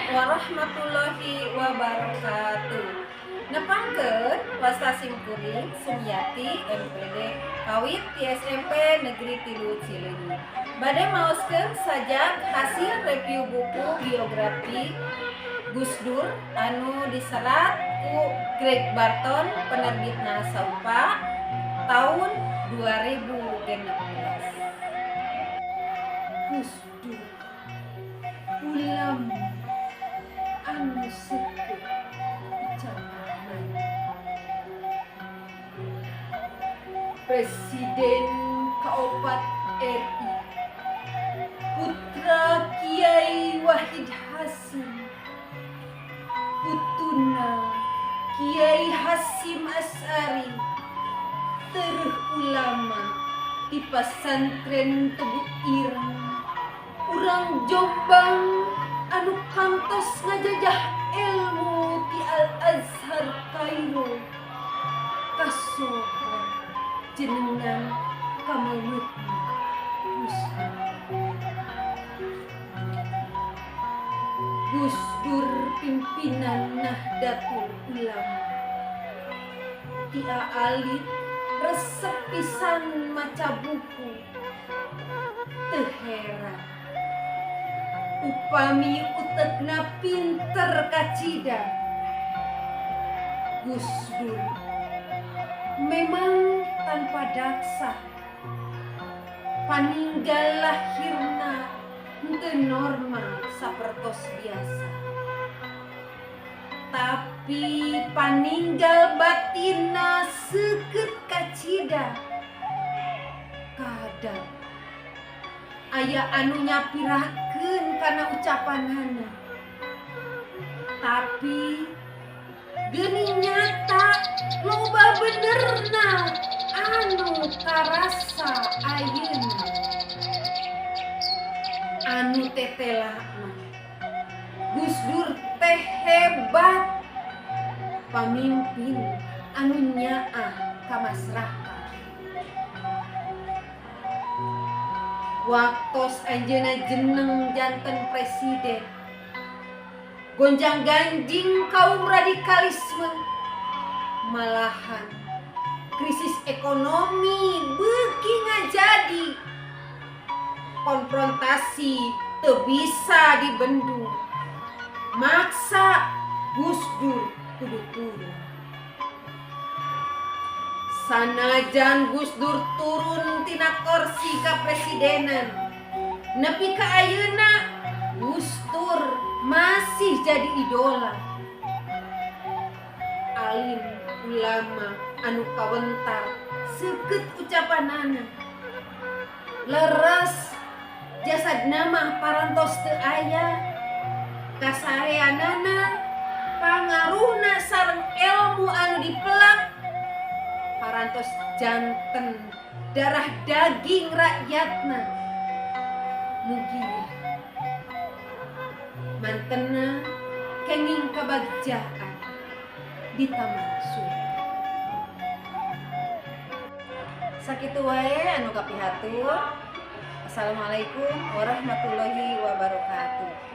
Warahmatullahi wabarakatuh. Nepangkeun, wasta simkuring Sumiati MPD kawit di SMP Negeri 3 Cileunyi. Bade maoskeun sajak hasil review buku biografi Gus Dur anu diserat ku Greg Barton, penerbitna Saupa tahun 2016. Gus Dur, ulama anu seukeut ucapanana, Presiden kaopat RI, putra Kiai Wahid Hasyim, putuna Kiai Hasyim Asy'ari, tereh ulama di Pasantren Tebu Ireng, urang Jombang anu kantos ngajajah ilmu di Al Azhar Kairo, kasohor jenengan kameungeutna Gus Dur. Gus Dur pimpinan Nahdlatul Ulama, ti alit resep pisan maca buku. Teu heran upami utekna pinter kacida. Gus Dur memang tanpa daksa, paninggal lahirna henteu normal sapertos biasa, tapi paninggal batinna seukeut kacida. Kadang aya anu nyapirakeun kana ucapanana, tapi geuning nyata loba benerna anu karasa ayeuna. Anu tetela mah, Gus Dur teh hebat, pamimpin anu nyaah ka masyarakat. Waktos anjeunna jeneng janten presiden, gonjang ganjing kaum radikalisme, malahan krisis ekonomi beuki ngajadi, konfrontasi teu bisa dibendung, maksa Gus Dur kudu turun. Sanajan Gus Dur turun tina kursi kapresidenan, nepi ka ayeuna Gus Dur masih jadi idola. Alim ulama anu kawentar seukeut ucapanana. Leres, jasadna mah parantos teu aya, kasaeanana, pangaruhna sareng ilmu anu dipelak parantos janten darah daging rakyatna. Mugia mantena kenging kabagjaan di taman surga. Sakitu wae anu kapihatur. Assalamualaikum warahmatullahi wabarakatuh.